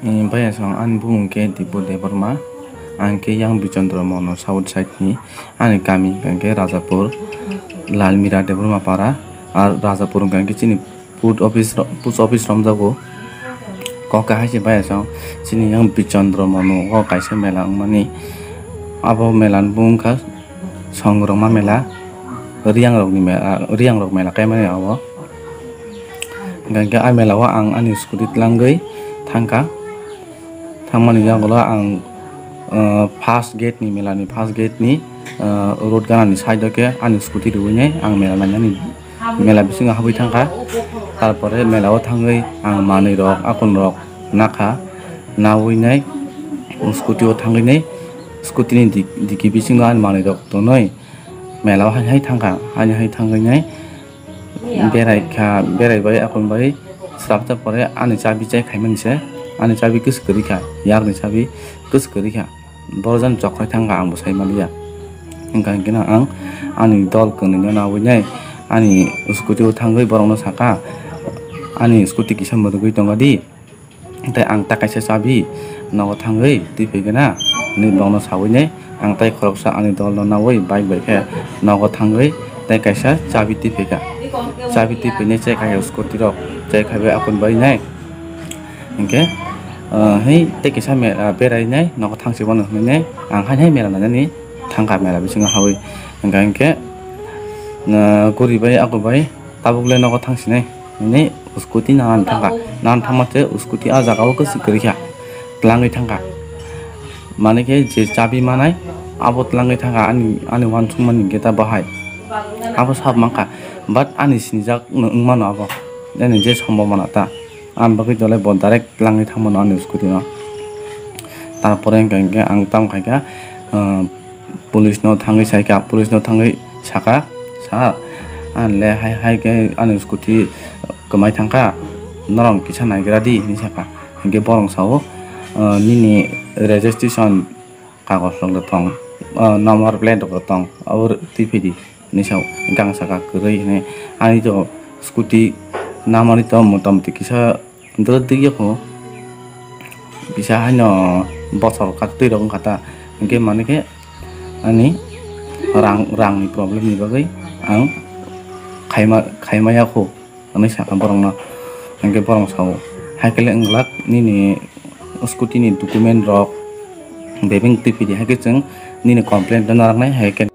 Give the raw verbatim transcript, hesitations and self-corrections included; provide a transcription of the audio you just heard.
Bhaiya song, ani bumung khe Dipu Debbarma, ang khe yang Bichandra Mono south side ni, ani kami hwnkha khe Rajapur, Lalmira Debbarma Para, ar Rajapur hwnkha khe chini post office ro-, post office romjago. Kok kahai se bhaiya song, chini yang Bichandra Mono o kaisa mela wngmani, abo mela ni bumung kha Songrongma mela, Riyang rokni mela, Riyang rok mela kaimani abo. Hwnkha khe a mela o ang ani scooty tlangwi thangkha. Thangmani yagulo ang, ah, first gate ni, mela ni first gate ni, ah, road gana ni side o khe ani scooty rwui nai ang mela nainani, mela bisingo habwi thangkha. Tarpore mela o thangwi ang manwi rok, akon rok nakha, naui nai scooty o thangwi nai scooty ni dik-, digi bisingo ani manwi rok tonwi mela o hai hai thangkha, hai hai thangwi nai berai kha, berai bai akon bai srapsa pore ani chabi chai khaimani se, ani chabi kwswk kwrwi kha, yakni chabi kwswk kwrwi kha, borok jani chok khai thangkha ang bo sai manliya. Hwnkha hwnkhe no ang ani dol kwnwi no naui nai ani scooty o thangwi borok no sakha, ani scooty kisa mwrwgwi tongo di. Tei ang ta kaisa chabi nogo thangwi twi phai gana hinwi bono saui nai ang tei khoroksa ani dol no naui bike bai khe nogo thangwi tei kaisa chabi twi phai kha. Chabi twi phai nai chai kha scooty rok chai kha bai akon bai nai. Hinkhe, ah, hei tei kisa me-, ah, berai nai nogo thang se bono hinwi nai ang hai hai mela nainani thang kha mela bisingo haui. Hinkha hinkhe, ah, guri bai akon bai tabuk le nogo thang sinai. Hinwi scooty nanan thangkha. Nanan thangma se scooty ah jaga o kwswk kwrwi kha. Tlangwi thangkha. Mane khe je chabi manai abo tlangwi thangkha ani, ani uansukmani gate o bahai. Abo sab mankha. But ani sinijak wng mano abo. Ani je sombo mano ta. Ani bagwi dole bo direct tlangwi thangmano ani scooty no. Tarpore hwnkha hwnkhe ang tamo khaikha, ah, police no thangwi saikha, police no thangwi sakha, "Sir, ang le hai hai khe ani scooty kwmai thangkha, norok kisa naigra di," hinwi sakha. Hinkhe borok sao, "Ah, nini registration kagoj rok de tong, ah, number plate rok de tong, abo twi phai di," hinwi sao. Hinkhe ang sakha, "Kwrwi," hinwi. Ani to scooty namani to mota moti kisa Dwrwk dwk yakho kisa haino bosor kattwi rok wngkha ta, hinkhe manwi khe ani rang, rangni problem ni bagwi ang khaima, khaima yakho hinwi sakha borokno. Hinkhe borok sao, "Hai khe le wng glak nini scooty ni document rok bebeng twi phidi, hai khe chwng nini complaint no naraknai, hai khe."